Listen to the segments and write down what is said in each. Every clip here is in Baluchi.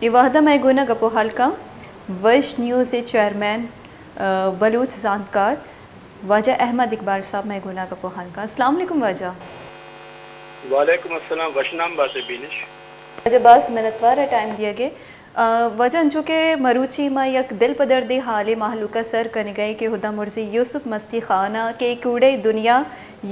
اے وھد ءَ مئے گون ءَ گپ ءُ ھلک اَنت وش نیوز ءِ چیئرمین، ءَ، بلوچ زانتکار واجہ احمد اقبال صاحب مئے گون ءَ گپ ءُ ھلک اَنت۔ السلام علیکم واجہ۔ وعلیکم السلام، وش نام بات ئے بینش۔ واجہ باز منتوار ءَ ٹائم دیگ ءِ۔ ءَ، واجہ انچو کہ مروچی ما یک دل پدردیں ھالے مھلوک ءَ سر کنگ ءَ ایں کہ ھدا مرزی یوسف مستی خان ءَ کہ کوڑے دنیا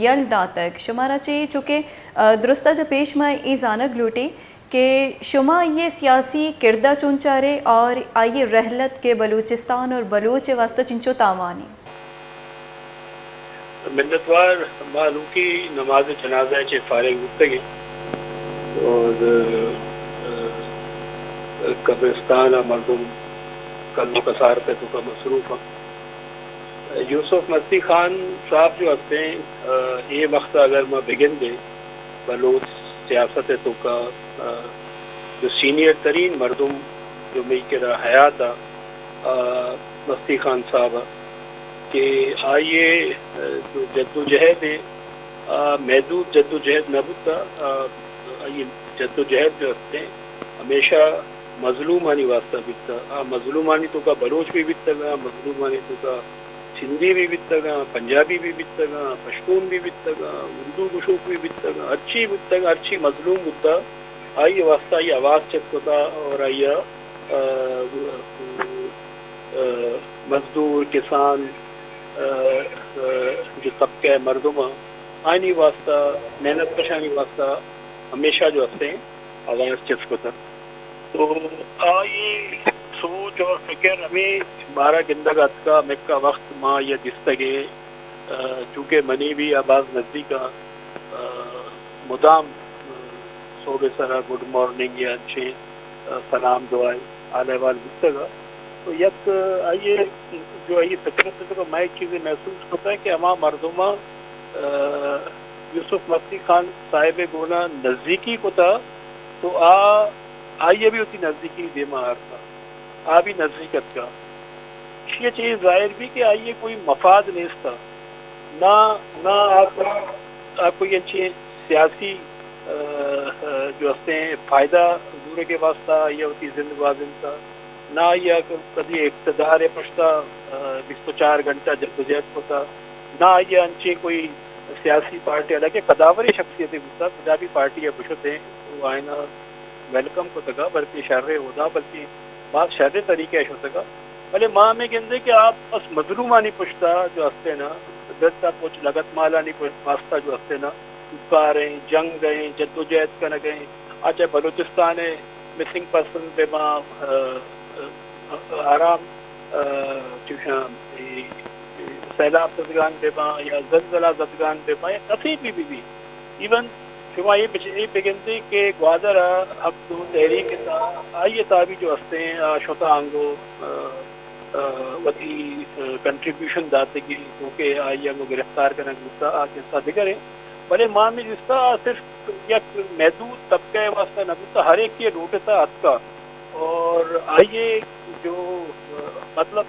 یل داتگ۔ شمارا چہ چو کہ، ءَ، درست ءَ چہ پیش ما اے زانگ لوٹیں کہ شما آئی ءِ سیاسی کرد ءَ چون چارے اور آئی ءِ رحلت کہ بلوچستان اور بلوچ ءِ واستہ چنچو تاوانی؟ منتوار، ما نوکی نماز جنازہ ءَ چہ فارغ بوتگ ایں اور، ءَ، قبرستان ءَ مردم کل ءُ کسارت ءِ توکا مصروف اَنت۔ یوسف مستی خان صاحب جو ھستیں، ءَ، اے وخت ءَ اگر ما بگندیں بلوچ سیاست ءِ توکا، ءَ، جو سینئر ترین مردم جو مئی کرا حیات ءَ، ءَ، مستی خان صاحب ءَ کہ آئی ءِ، ءَ، جو جدوجہد ءَ، ءَ، محدود جدوجہد نہ بوتہ، ءَ، آئی ءِ جدوجہد جو ھستیں ھمیشہ مظلومانی واستہ بیتہ۔ آ مظلومانی توکا بلوچ بھی بیتگ، آ مظلومانی توکا سندھی بھی بیتگ، آ پنجابی بھی بیتگ، آ پشتون بھی بیتگ، آ اردو گشوک بھی بیتگ، آ ھرچی بیتگ، ھرچی مظلوم بوتہ، آئی ءِ واستہ آئی ءَ آواز چست کتہ اور آئی ءَ، ءَ، ءَ، مزدور، کسان، ءَ، ءَ، جو طبقہ ءِ مردم اَنت، آیانی واستہ، محنت کشانی واستہ ھمیشہ جو ھستیں آواز چست کتہ۔ تو آئی سوچ اور فکر ھمے بارہ گندگ ءَ اتکہ، ھمکہ وخت ما آئی ءَ دیستگ ءَ، ءَ، چونکہ منی بھی آ باز نزدیک اَنت، ءَ، مدام، ءَ، سہب ءِ سرا گڈ مارننگ یا انچیں، ءَ، سلام دعائے حال احوال بوتگ اَت۔ تو یک، ءَ، آئی ءِ جو آئی ءِ فکر ءِ توکا ما یک چیزے محسوس کتہ کہ ھما مردماں، ءَ، یوسف مستی خان صاحب ءِ گونا نزیکی کتہ، تو آ، آئی ءَ بھی وتی نزیکی دیما آرتہ، آ بھی نزیک اتکہ۔ ایشی ءَ چہ اے ظاہر بی کہ آئی ءَ کوئی مفاد نیست، نہ، نہ آ کوئی، آ کوئی انچیں سیاسی، ءَ، ءَ، جو ھستیں فائدہ زورگ ءِ واستہ آئی ءَ وتی زند گوازینتہ، نہ آئی ءَ کدی اقتدار ءِ پشتا، ءَ، بیست ءُ چار گھنٹہ جدوجہد کتہ، نہ آئی ءَ انچیں کوئی سیاسی پارٹی، حالانکہ قداوریں شخصیتے بوتہ، کجا بھی پارٹی ءَ بشتیں، تو آیانا ویلکم کتگ ءَ، بلکیں شریں عہدہ، بلکیں باز شریں طریقہ ءَ شتگ ءَ۔ بلے ما ھمے گندیں کہ آ بس مظلومانی پشت ءَ جو ھستیں نا، درد ءَ پچ لگتمالانی پشت، واستہ جو ھستیں نا، کوکار ایں، جنگ ایں، جدوجہد کنگ ایں، آ چاہے بلوچستان ءِ مسنگ پرسنز بہ باں، ءَ، ءَ، آرام، ءَ، چوشاں، اے، اے، سیلاب زدگان بہ باں یا زلزلہ زدگان بہ باں یا کسے بھی بہ بی، ایون شما اے بچ-، اے بگندے کہ گوادر ءَ حق دو تحریک ءِ تھا، آئی ءِ تھا بھی جو ھستیں، آ، شتہ انگو، ءَ، ءَ، وتی، ءَ، کنٹریبیوشن داتگی، کیونکہ آئی ءَ گوں گرفتار کنگ بوتہ، آ قصہ دگریں۔ بلے ما ھمے دیستہ آ صرف یک محدود طبقہ ءِ واستہ نہ بوتہ، ھر یکے ءَ لوٹتہ اتکہ۔ اور آئی ءِ جو، ءَ، مطلب،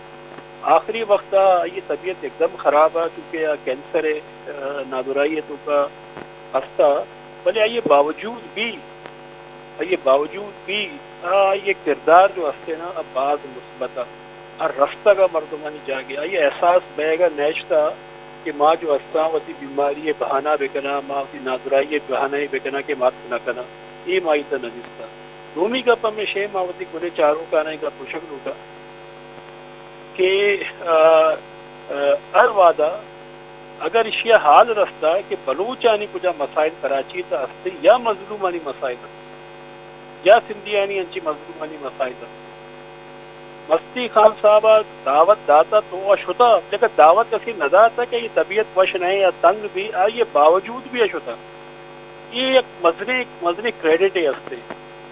آخری وقت ءَ آئی ءِ طبیعت یکدم خراب ءَ، چونکہ آ کینسر ءِ، ءَ، نادراہی ءِ توکا ھستہ، بلے آئی ءِ باوجود بھی، آئی ءِ باوجود بھی، آ، آئی ءِ کردار جو ھستیں نا، آ باز مثبت ءَ، آ رستگ ءَ مردمانی جاگہ، آئی ءَ احساس بئیگ ءَ نیشتہ کہ ما جو ھستاں وتی بیماری ءِ بہانہ بہ کناں، ما وتی نادراہی ءِ بہانہ ءَ بہ کناں کہ ما اتک نہ کناں، اے ما آئی تہ نہ دیستہ۔ دومی گپ ھمیش ایں، ما وتی گلیں چاروکاناں اے گپ گوشگ لوٹاں کہ، آ، آ، ھر وھد ءَ اگر ایشی ءَ حال رستہ کہ بلوچانی کجا مسائل کراچی ءِ تہ ھست یا مظلومانی مسائل ھست یا سندھیانی انچیں مظلومانی مسائل ھست، مستی خان صاحب ءَ دعوت داتہ تو آ شتہ، لیکن دعوت کسے نہ داتہ کہ آئی ءِ طبیعت وش نہ ایں یا تنگ بی، آئی ءِ باوجود بھی آ شتہ۔ اے یک مزنیں، مزنیں کریڈٹے ھست۔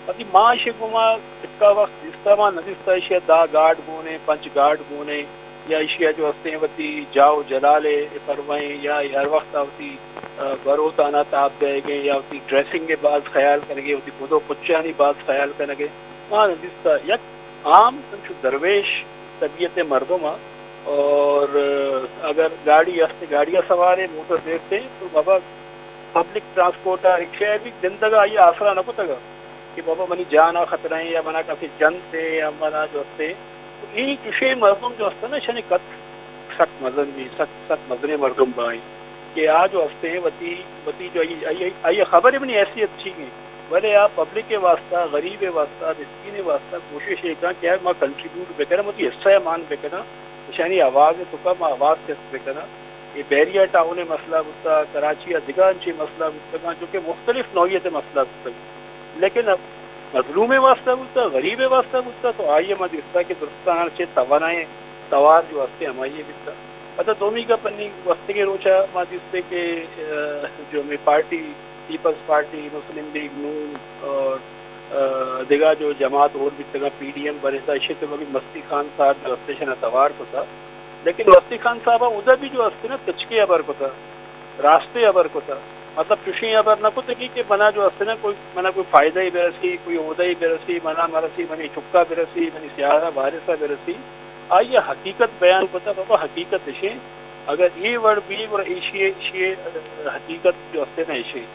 وتی ما ایشی گوما سکا وقت دیستہ، ما نہ دیستہ ایشی ءَ دہ گارڈ گون ایں، پنچ گارڈ گون ایں، یا ایشی ءَ جو ھستیں وتی جاہ ءُ جلال ءِ پرواہ ایں، یا ھر وقت ءَ وتی، ءَ، بروتانا تاب دئیگ ایں، یا وتی ڈریسنگ ءِ باز خیال کنگ ایں، وتی پد ءُ پچانی باز خیال کنگ ایں۔ ما نہ دیستہ، یک عام انچو درویش طبیعت ءِ مردم ءَ، اور، ءَ، اگر گاڑی ھست، گاڑی ءَ سوار ایں، موٹر سائیکل ایں، تو بابا پبلک ٹرانسپورٹ ءَ، رکشہ ءَ بھی گندگ ءَ آئی ءَ آسرا نہ کتگ ءَ۔ کہ بابا منی جان ءَ خطرہ ایں یا منا کسے جنت ایں یا منا جو استے، تو اے چشیں مردم جو استے نا، اشانی قد سک مزن بی، سک، سک مزنیں مردم بائی کہ آ جو استے وتی، وتی جو آئی، آئی، آئی، آئی خبر منی حیثیت چی ایں، بلے آ پبلک ءِ واسطہ، غریب ءِ واسطہ، مسکین ءِ واسطہ کوشش اے کن کہ یار ما کنٹریبیوٹ بکناں، وتی حصہ ءَ مان بکناں، اشانی آواز ءِ توکا ما آواز چست بکناں۔ اے بحریہ ٹاؤن ءِ مسئلہ بوتا، کراچی ءَ دگہ انچیں مسئلہ بوتگاں، جو کہ مختلف نوعیت ءِ مسئلہ بوتگ۔ لیکن مظلوم ءِ واسطہ بوتا، غریب ءِ واسطہ بوتا، تو آئی ءَ ما دیستا کہ درستاں چہ توانائیں توار جو استے ہمائی ءَ بیتا۔ پدا دومی گپ انی گوستگیں روچ ءَ ما دیستے کہ، آ، جو ہمے پارٹی، پیپلز پارٹی، مسلم لیگ نون اور، آ، دگہ جو جماعت اور بیتگاں، پی ڈی ایم بنتا، اشی تو کبھی مستی خان صاحب جو استے اشانا توار کتا۔ لیکن مستی خان صاحب ءَ اودا بھی جو استے نا تچکے ہبر کتا، راستے ہبر کتا۔ مطلب چوشیں ہبر نہ کتگی کہ منا جو استے نا کوئی، منا کوئی فائدہ ہی برسی، کوئی عہدہ ہی برسی، منا مرسی، منی چکا برسی، منی سیاہ وارثا برسی۔ آئی ءَ حقیقت بیان کتا، بابا حقیقت اشیں۔ اگر اے وڑ بھی اور ایشی، ایشی حقیقت جو استے نا اشیں۔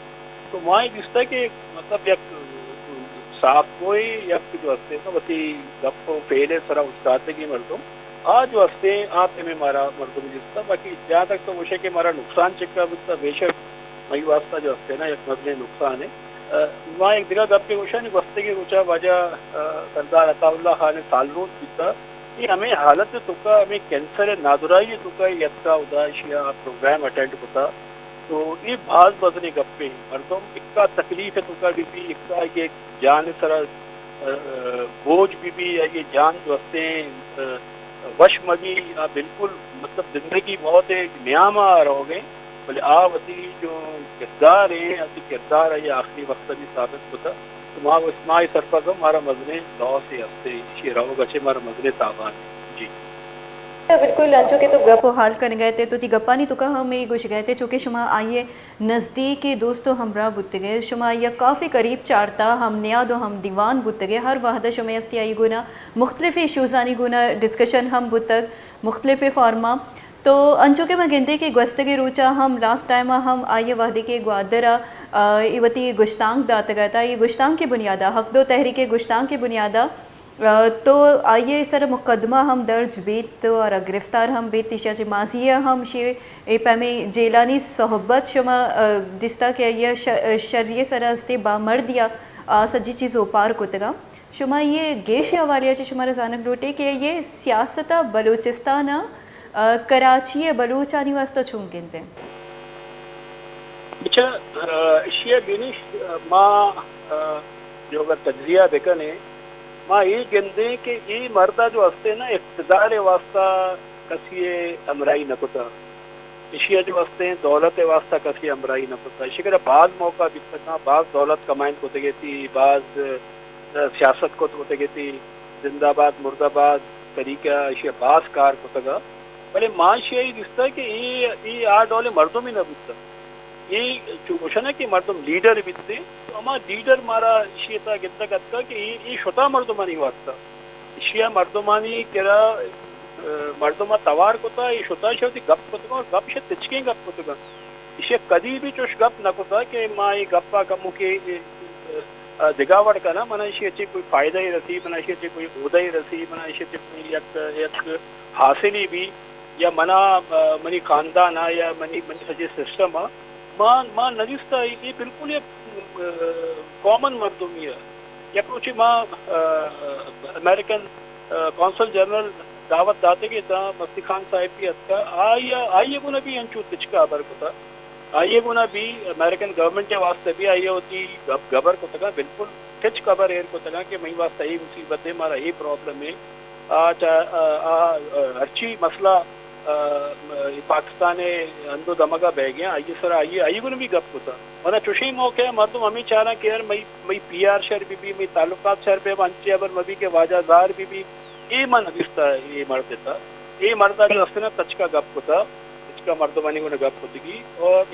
تو ما اے دیستا کہ مطلب یک صاف گوئے، یک جو استے نا وتی گپ و فعل ءِ سرا اوشتاتگیں مردم، آ جو استے آ پیمیں مارا مردم دیستا۔ باقی جہاں تک تو گوشے کہ مارا نقصان چکا بوتا، بے شک مئی واسطہ جو استے نا یک مزنیں نقصان ہے۔ آ، ما یک دگہ گپے گوشاں، گوستگیں روچا واجہ، آ، سردار عطا اللہ خان ءِ سالروز بیتا۔ اے ہمے حالت ءِ توکا، ہمے کینسر ءِ نادراہی ءِ توکا یتکا، ادا ایشی ءَ پروگرام اٹینڈ کتا۔ تو اے باز مزنیں گپے۔ مردم اکا تکلیف ءِ توکا بہ بی، اکا آئی ءِ جان ءِ سرا، آ، آ، بوجھ بہ بی، آئی ءِ جان جو استیں، آ، وش مہ بی، آ بالکل مطلب زندگی موت ءِ نیام ءَ روگ ءَ، بلے آ وتی جو کردار ایں، وتی کردار ءَ آئی آخری وقت ءَ بھی ثابت کتا۔ تو ما، ما اے سرپد اوں، مارا مزنیں لاس ءَ ہستے، ایشی روگ ءَ چہ مارا مزنیں تاوان ایں۔ جی۔ بالکل، انچو کہ تو گپ و حال کنگ ءَ ات، تو تی گپانی توکا ہم اے گوشگ ءَ ات، چونکہ شما آئی ءِ نزدیک دوست و ہمراہ بوتگ ئے، شما آئی ءَ کافی قریب چارتا، ہم نیاد و ہم دیوان بوتگ ئے، ہر وہد ءَ شمئے ہستی آئی گونا مختلف ایشوزانی گونا ڈسکشن ہم بوتگ، مختلف فارما۔ تو انچو کہ ما گندیں کہ گوستگیں روچا ہم، لاسٹ ٹائما ہم آئی ءَ وہدے کہ گوادر ءَ، آ، اے وتی گشتانک داتگ ات، آئی گشتانک ءِ بنیادا، حق دو تحریک ءِ گشتانک ءِ بنیادا، آ، تو آئی ءِ سر مقدمہ ہم درج بیت، تو آرا گرفتار ہم بیت، ایشی ءَ چہ ماضی ءَ ہم شی اے پیمیں جیلانی صحبت شما، آ، دیستا کہ آئی ءَ ش-، شری ءِ سرا استے بامردیا، آ، سجی چیز اوپار کتگا۔ شما اے گیش ءِ حوالے ءَ چہ شمارا زانگ لوٹے کہ اے سیاست ءَ بلوچستان ءَ، آ، کراچی ءِ بلوچانی واسطہ چون گندیں؟ اچھا، آ، ایشی ءَ بنش، آ، ما، آ، جو اگر تجزیہ بکنیں، ما اے گندیں کہ اے مرد ءَ جو ہستیں نا اقتدار ءِ واسطہ کسی ءِ ہمراہی نہ کتا۔ ایشی ءَ جو ہستیں دولت ءِ واسطہ کسی ءِ ہمراہی نہ کتا۔ ایشی ءَ کرا باز موقع بیتگاں، باز دولت کمائن کتگ ئے تھی، باز، آ، سیاست کت کتگ ئے تھی، زندہ باد، مردہ باد طریقہ ایشی ءَ باز کار کتگا۔ بلے ما ایشی ءَ اے دیستہ کہ اے، اے آ ڈولیں مردمے نہ بوتہ۔ اے چو گوشنہ کہ مردم لیڈر بیتیں، تو ہما لیڈر مارا ایشی ءِ تہا گندگ اتکا کہ اے، اے شتا مردمانی واسطہ۔ ایشی ءَ مردمانی کرا، آ، مردم ءَ توار کتا، اے شتا ایشی ءَ وتی گپ کتگاں اور گپ ایشی ءَ تچکیں گپ کتگاں۔ ایشی ءَ کدی بھی چوش گپ نہ کتا کہ ما اے گپ ءَ کموکے، آ، دگہ وڑ کناں، منا ایشی ءَ چہ کوئی فائدہ ئے رسی، منا ایشی ءَ چہ کوئی عہدہ ئے رسی، منا ایشی ءَ چہ کوئی یک، یک حاصلے بی، یا منا، آ، منی خاندان ءَ یا منی، منی سجے سسٹم ءَ، ما، ما نہ دیستہ، اے، اے بالکل یک، آ، کامن مردمے ءَ۔ یک روچے ما، آ، امریکن، آ، قونصل جنرل دعوت داتگ اتاں، مستی خان صاحب بھی اتکا، آئی ءَ، آئی ءَ گونا بھی انچو تچکا ہبر کتا۔ آئی ءَ گونا بھی امریکن گورنمنٹ ءِ واسطہ بھی آئی ءَ وتی گپ گبر کتگاں، بالکل تچک ہبر ایر کتگاں کہ مئی واسطہ اے مصیبت ایں، مارا اے پرابلم ایں۔ آ چا-، آ، آ، آ، ہرچی مسئلہ، آ، پاکستان ءِ ہند و دمگ ءَ بیگ ایں، آئی ءِ سرا آئی ءَ، آئی ءَ گونا بھی گپ کتا۔ منا چوشیں موقع ءَ مردم ہمے چاراں کہ یار مئی، مئی پی آر شر بہ بی، مئی تعلقات شر بہ بی، انچیں ہبر مہ بی کہ واجہ زہر بہ بی۔ اے من نہ دیستہ اے مرد ءِ تہا۔ اے مرد ءَ جو ہستیں نا تچکا گپ کتا، تچکا مردمانی گونا گپ کتگی اور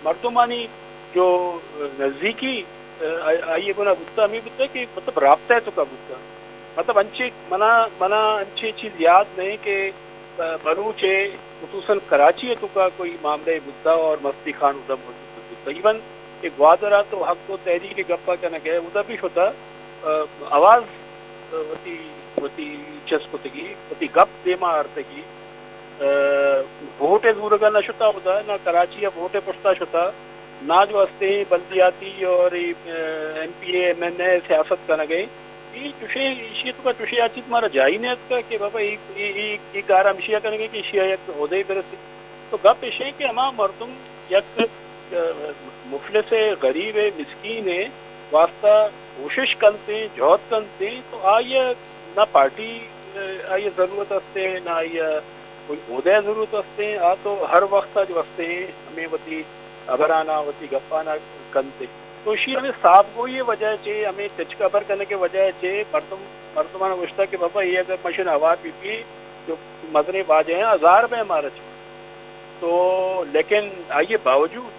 مردمانی جو نزدیکی، آ، آئی ءِ گونا بوتا، ہمے بوتا کہ مطلب رابطہ ءِ توکا بوتا۔ مطلب انچیں منا، منا انچیں چیز یاد نہیں کہ، آ، بلوچ ءِ خصوصاً کراچی ءِ توکا کوئی معاملہ بوتا اور مستی خان اودا موجود بوتا۔ ایون کہ گوادر ءَ تو حق دو تحریک ءِ گپ ءَ کنگ ءَ ئے، اودا بھی شتا، آواز وتی، وتی چست کتگی، وتی گپ دیما آرتگی۔ ووٹ ءِ زورگا نہ شتا اودا، نہ کراچی ءَ ووٹ ءِ پشتا شتا، نہ جو ہستیں بلدیاتی اور ایم پی اے، ایم این اے سیاست کنگ ءَ۔ اے چوشیں، ایشی توکا چوشیں آ چیز مارا جائی نہ اتکا کہ بابا اے، اے، اے، اے کار ہمشی ءَ کنگ ءَ کہ ایشی ءَ یک عہدے برسی۔ تو گپ ایش انت کہ ہما مردم یک، ءَ، مفلس ءَ، غریب ءَ، مسکین ءِ واسطہ کوشش کنت، جہد کنت، تو آئی ءَ نہ پارٹی، ءَ، آئی ءَ ضرورت است، نہ آئی ءَ کوئی عہدہ ءِ ضرورت است۔ آ تو ہر وقت ءَ جو است ہمے وتی ہبراناں، وتی گپاناں کنت۔ تو ایشی ہمے صاف گوئی ءِ وجہ ءَ چہ، ہمے تچک ہبر کنگ ءِ وجہ ءَ چہ مردم، مردماں گوشتگ کہ بابا اے اگر مشن ہوار بہ بی تو مزنیں واجہ ہیں، ہزار بہ مارا چہ۔ تو لیکن آئی ءِ باوجود،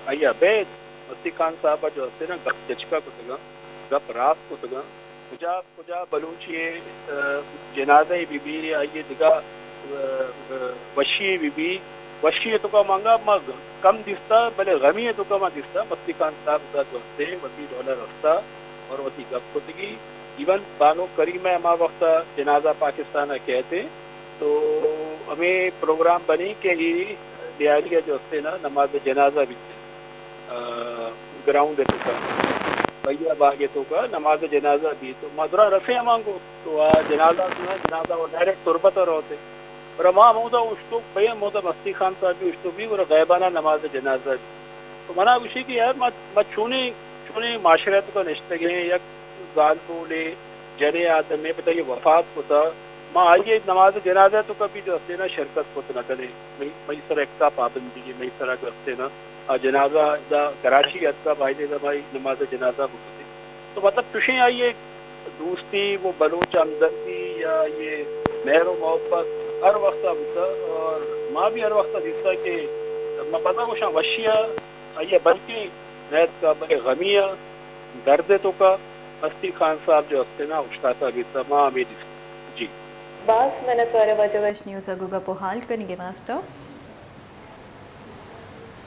آئی ءَ ابید مستی خان صاحب ءَ جو ہستے نا گپ تچکا کتگاں، گپ راست کتگاں۔ کجا، کجا بلوچے ءِ، ءَ، جنازہ ءَ بہ بی، آئی ءِ دگہ، ءَ، ءَ، وشی ءَ بہ بی، وشی ءِ توکا مانگا ما کم دیستا، بلے غمی ءِ توکا ما دیستا۔ مستی خان صاحب ءَ جو ہستے وتی ڈول ءَ رستا اور وتی گپ کتگی۔ ایون بانک کریمہ ءِ ہما وقت ءَ جنازہ پاکستان ءَ کئیت، تو ہمے پروگرام بنی کہ اے لیاری ءَ جو ہستے نا نماز جنازہ بیت، ءَ، گراؤنڈ ءِ توکا، بھیا باغ ءِ توکا نماز جنازہ بیت۔ تو ما درا رسے ہمانگو، تو آ جنازہ سنا، جنازہ وہ ڈائریکٹ تربت ءَ روتے۔ پر ما ہمودا اوشتوک بھئی، ہمودا مستی خان صاحب بھی اوشتوک بی، گڑا غیبانہ نماز جنازہ بی۔ تو منا گوشی کہ یار ما، ما چونیں، چونیں معاشرہ ءِ توکا نشتگیں، یک زالبولے، جنے آدمے پدا یہ وفات کتا، ما آئی ءِ نماز جنازہ ءِ توکا بھی جو ہستے نا شرکت کت نہ کنے۔ مئی، مئی سرا اکتا پابندی ہے، مئی سرا جو ہستے نا آ جنازہ دا کراچی اتکا، باید دا مئی نماز جنازہ بکتے۔ تو مطلب چوشیں آئی ءِ دوستی، وہ بلوچ ہمدردی یا یہ مہر و محبت ہر وقت بوتا اور ما بھی ہر وقت دیستا کہ ما پدا گوشاں وشی ءَ آئی ءَ بلکیں نیتکا، بلے غمی ءَ، درد ءِ توکا مستی خان صاحب جو ہستے نا اوشتاتا بیتا، ما ہمے دیستا۔ جی۔ باز منتوار واجہ وش نیوز ءَ گوں گپ و حال کنگ ءِ واسطہ۔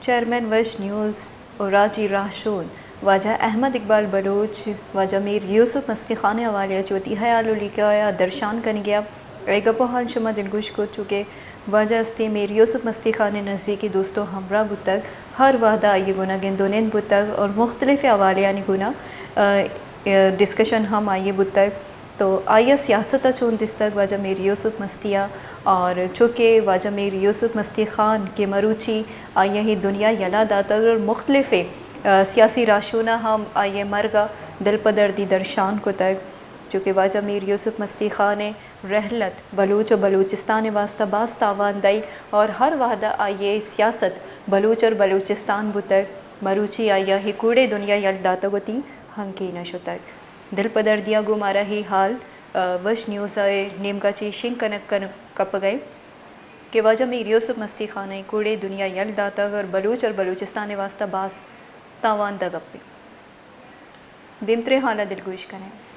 چیئرمین وش نیوز و راجی راہشون واجہ احمد اقبال بلوچ واجہ میر یوسف مستی خان ءِ حوالہ ءَ چہ وتی حیال و لیکہ ءَ درشان کنگ ءَ اے گپ و حال شما دلگوش کت، چونکہ واجہ ہستیں میر یوسف مستی خان ءِ نزیکیں دوست و ہمراہ بوتگ، ہر وہد ءَ آئی ءِ گون ءَ گند و نند بوتگ اور مختلف حوالہانی گون ءَ، ءَ، ڈسکشن ہم آئی ءِ بوتگ۔ تو آئی ءَ سیاست ءَ چون دیستگ واجہ میر یوسف مستی ءَ، اور چونکہ واجہ میر یوسف مستی خان کہ مروچی آئی ءَ اے دنیا یلہ داتگ اور مختلف، ءَ، سیاسی راہشوناں ہم آئی ءِ مرگ ءَ دلپدردی درشان کتگ، چونکہ واجہ میر یوسف مستی خان ءِ رحلت بلوچ و بلوچستان ءِ واسطہ باز تاوان دئی اور ہر وہد ءَ آئی ءِ سیاست بلوچ اور بلوچستان بوتگ، مروچی آئی ءَ اے کوڑے دنیا یل داتگ وتی ہنکین ءَ شتگ۔ دلپدردی ءَ گوں مارا اے حال، ءَ، وش نیوز ءِ نیمگ ءَ چہ شنگ کنگ کن-، کپگ ءَ کہ واجہ میر یوسف مستی خان ءَ اے کوڑے دنیا یل داتگ اور بلوچ اور بلوچستان ءِ واسطہ باز تاوان دہ گپے۔ دیمتریں حال ءَ دلگوش کنیں۔